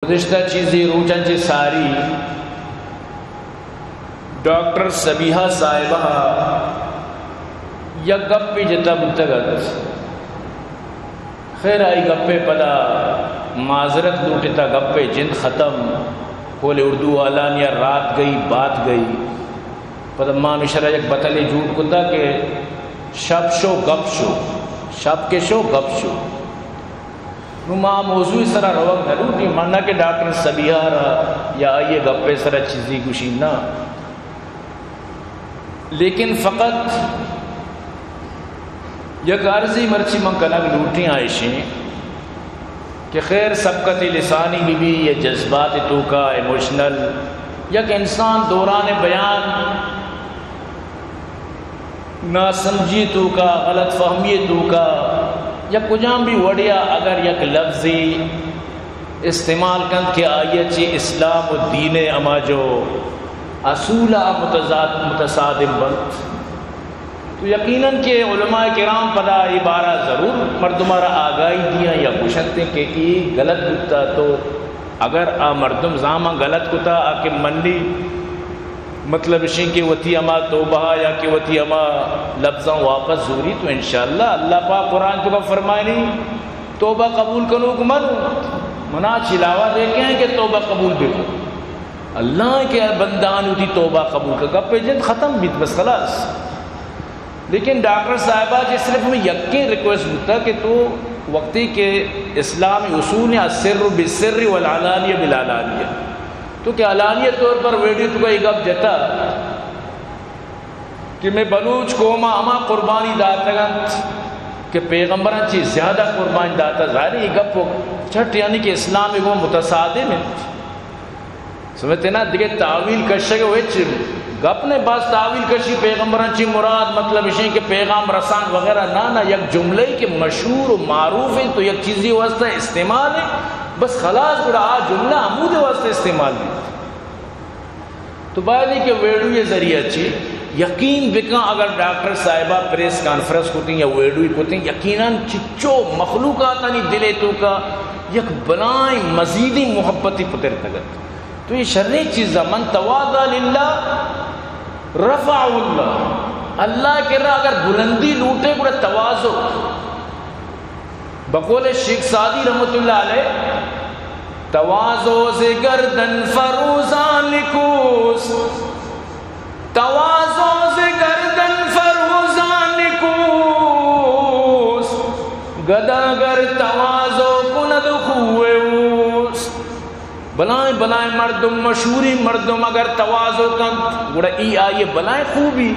گزشتہ چیزے روچاں چہ ساری ڈاکٹر صبیحہ صاحبہ ءَ یک گپے جتا بوتگ ات۔ خیر، آئی گپے پدا معذرت لوٹتا، گپے جند ختم۔ قول اردو والانی ءَ رات گئی، بات گئی۔ پدا ما ہمیشرا یک بتلے جوڑ کتا کہ شپ شو گپ شو، شپ کہ شو گپ شو۔ نوں ما موضوع سرا روگ نہ لوٹیں، من نہ کہ ڈاکٹر صبیحہ را یا آئی گپے سرا چیزی گوشیں نہ، لیکن فقط یک عرضی مرچی من کنگ لوٹیں، آ ایشیں کہ خیر، سبقت لسانی بہ بی یا جذبات توکا، ایموشنل، یک انسان دوران بیان ناسمجھی توکا، غلط فہمی توکا، یا کجام بھی وڑیا اگر یک لفظی استعمال کنت کہ آئی چہ اسلام و دین ہما جو اصول متضاد، متصادم بنت، تو یقیناً کہ علماء کرام پدا اے بارہ ضرور مردم را آگاہی دیاں یا گوشنت کہ اے غلط بوتا، تو اگر آ مردم زاماں غلط کتا، آ کہ منی مطلب اشیں کہ وتی ہما توبہ یا کہ وتی ہما لفظاں واپس زوری، تو انشاءاللہ اللہ پاک قرآن توکا فرمائنی، توبہ قبول کنوک من، منا چہ علاوہ دیکھیں کہ توبہ قبول بکن۔ اللہ کہ بندان وتی توبہ قبول کن، گپے جند ختم بیت، بس خلاص۔ لیکن ڈاکٹر صاحبہ چہ صرف ہمیں یکیں ریکویسٹ بوتا کہ تو وقتی کہ اسلامی اصول ہیں، السر بالسر والعلانیہ بالعلانیہ، تو کہ علانیہ طور پر ویڈیو توکا یہ گپ جتا کہ میں بلوچ قوم ہما قربانی داتگ انت کہ پیغمبراں چی زیادہ قربانی داتا، ظاہر ہے یہ گپ چٹ یعنی کہ اسلام کو متصادم ہے۔ سمجھتے نا؟ دیگہ تاویل کشگ و ہچ گپ نے، باز تاویل کشی پیغمبراں چی مراد مطلب اشیں کہ پیغام رسان وغیرہ، نہ نہ، یک جملے کہ مشہور و معروف ہیں تو یک چیزی واسطہ استعمال ہے، بس خلاص، گڑا آ جملہ ہمود واسطہ استعمال بھی۔ تو باید کہ ویڈیو یہ ذریعہ چی یقین بکن، اگر ڈاکٹر صاحبہ پریس کانفرنس کتیں یا ویڈیو کتیں، یقیناً چچو مخلوقاتانی دلے توکا یک بلائیں مزیدیں محبتی پترتگت۔ تو یہ شریں چیز ہے، من تواضع للہ رفع اللہ۔ اللہ کرا اگر بلندی لوٹے گڑا تواضع۔ بقول شیخ سعدی رحمت اللہ علیہ، تواضع ز گردن فروزان کوست، تواضع ز گردن فروزان کوست، گدا گر تواضع کند خوب اوست۔ بلائیں بلائیں مردم، مشہوریں مردم اگر تواضع کنت، گڑا ای آئی بلائیں خوبی۔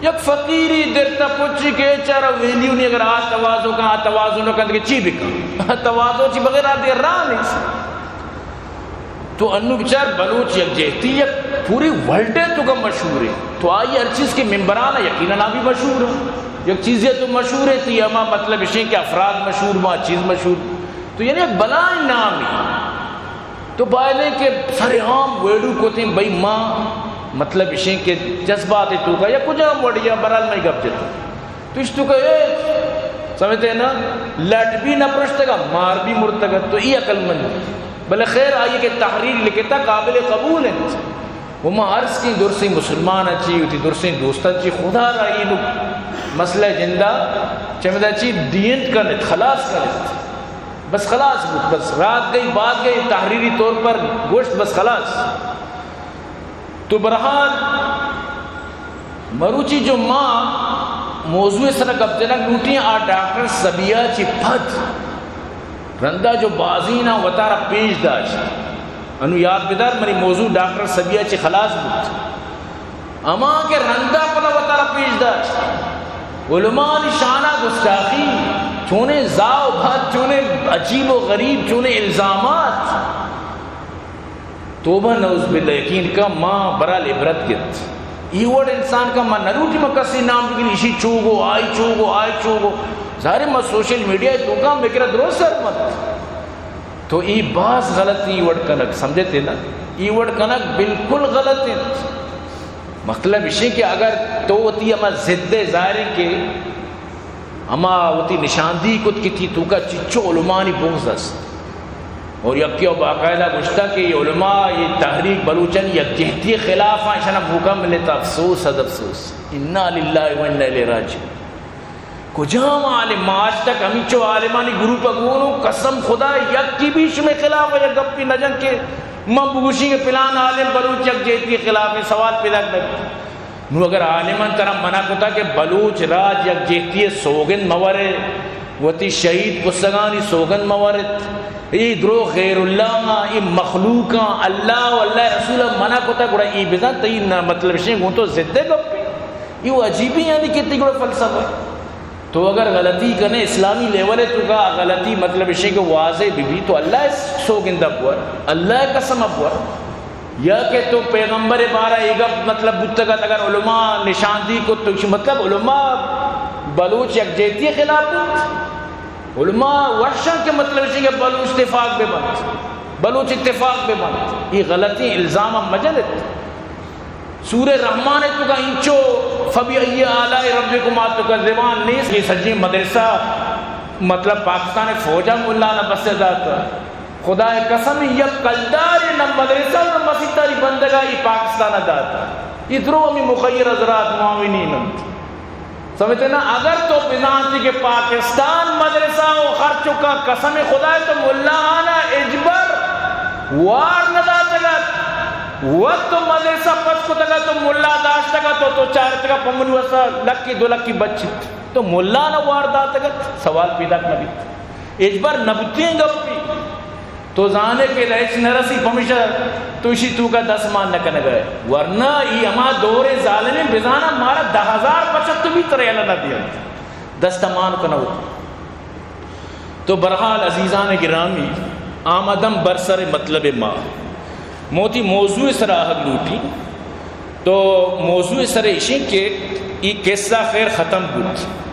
یک فقیری درتا پچی کہ چارا ویلیو نہیں، اگر آ تواضع کن، آ تواضع نہ کنت کہ چی بکن؟ تواضع چی بغیر آ دے راہ نہیں۔ تو انو بچار بلوچ یک جہتی یک پوری ورلڈ توکا مشہور ہے۔ تو آئی ہر چیز کے ممبران یقیناً آ بھی مشہور ہے۔ یک چیزے تو مشہور ہے، تی اما مطلب اشیں کہ افراد مشہور با، چیز مشہور۔ تو یعنی یک بلائیں نامی۔ تو باید ہے کہ سر عام ویڈیو کتیں، بھئی ما مطلب اشیں کہ جذبات توکا یا کجام وڑیا برحال میں گپ جتو۔ تو اشتو کہ اے سمجھتے ہیں نا، لٹ بھی نہ پرشتگا، مار بھی مرتگا، تو ای عقل مند۔ بلے خیر، آئی کہ تحریر لکھتا قابل قبول ہے۔ و ما عرض کیں درسیں مسلمان چی، وتی درسیں دوستان چی، خدا را ای نو مسئلہ جندا چمدا چی دینت کنت، خلاص کنت۔ بس خلاص بوت، بس رات گئی، بات گئی، تحریری طور پر گوشت، بس خلاص۔ تو برحال مروچی جو ما موضوع سر گپ جنگ لوٹیں، آ ڈاکٹر صبیحہ چی پد رندا جو بازینا وتارا پیش داشت۔ انو یاد بدار، منی موضوع ڈاکٹر صبیحہ چی خلاص بوت۔ اما کہ رندا پدا وتارا پیش داشت۔ علماء شانا گستاخی، چونیں زاو بد، چونیں عجیب و غریب، چونیں الزامات۔ توبہ نعوذ باللہ، یقین کا ما برال عبرت گت۔ ای وڑ انسان کا ما نہ لوٹی ما کسی نام بگری، اشی چوگو، آئی چوگو، آئی چوگو۔ ظاہر ہے ما سوشل میڈیا توکا مکرا درو سر مت۔ تو ای باز غلط ای وڑ کنگ، سمجھتے نا؟ ای وڑ کنگ بالکل غلط ہے۔ مطلب اشی کہ اگر تو وتی ہما ضد ظاہر ہے کہ ہما وتی نشاندہی کت کہ تی توکا چچو علمانی بغض است۔ اور یکی و باقاعدہ گوشتا کہ یہ علماء، یہ تحریک بلوچانی یکجہتی خلاف ہیں، اشانا موقع ملے تو افسوس، صد افسوس۔ انا للہ و انا الیہ راجعون۔ کجام عالم؟ ما آج تک ہمینچو عالمانی گروپ گونو، قسم خدا یکی بھی شمے خلاف یک گپی نہ جن کہ من بگوشیں کہ پلان عالم بلوچ یکجہتی خلاف ہیں، سوال پیدا نہ۔ نو اگر عالماں ترا منع کتا کہ بلوچ راج یک جہتی سوگند مورے، وتی شہید کسگانی سوگند مورت، ای درو غیر اللہ آں، ای مخلوق آں، اللہ و اللہ رسول منع کتا، گڑا ای بزن تئی نہ مطلب شیں گوں تو ضد گپی۔ ای و عجیبی یعنی کہ تی گڑا فلسفہ۔ تو اگر غلطی کنے اسلامی لیول تو کا غلطی مطلب شیں کہ واضح بی بی تو اللہ سوگند بور، اللہ قسم بور۔ یا کہ تو پیغمبر بارہ اے گپ مطلب بوتگ ات، اگر علماء نشاندہی کت تو مطلب علماء بلوچ یکجہتی خلاف بوت؟ علماء وشاں کہ مطلب اش کہ بلوچ اتفاق بہ بنت، بلوچ اتفاق بہ بنت۔ یہ غلطی الزام ہم مجنت۔ سورہ رحمان تو کا انچو فبأي آلاء ربكما تكذبان نیست، یہ سجی مدرسہ مطلب پاکستان فوجا ملا نہ بس دات۔ خدا قسم یک کلدار نہ مدرسہ نہ مسیتاری بندگا ای پاکستان داتا۔ ای درو ہمی مخیر حضرات معاونین انت۔ سمجھتے نا؟ اگر تو بزانتی کہ پاکستان مدرسہ و خرچ کا قسم خدا ہے تو ملا آنا اجبر وار نہ داتگت۔ وقت تو مدرسہ پس کتگت تو ملا داشتگت تو، تو چارتگا پمنی وسا لکی دو لکی بچت۔ تو ملا نہ وار داتگت، سوال پیداک نہ بیت۔ ہچبر نہ بوتیں گپی۔ تو زانے کہ ہچ نہ رسی، پمیشا تو اشی توکا دست مان نہ کنگا ہے۔ ورنہ ای ہما دور ظالمیں بزانا مارا دہ ہزار بچت تو بھی ترے یلہ نہ دیاں۔ دست مان کنو۔ تو برحال عزیزان گرامی، آمدم بر سر مطلب ما۔ موتی موضوع سرا آہگ لوٹی۔ تو موضوع سر اشیں کہ ای قصہ خیر ختم بوت۔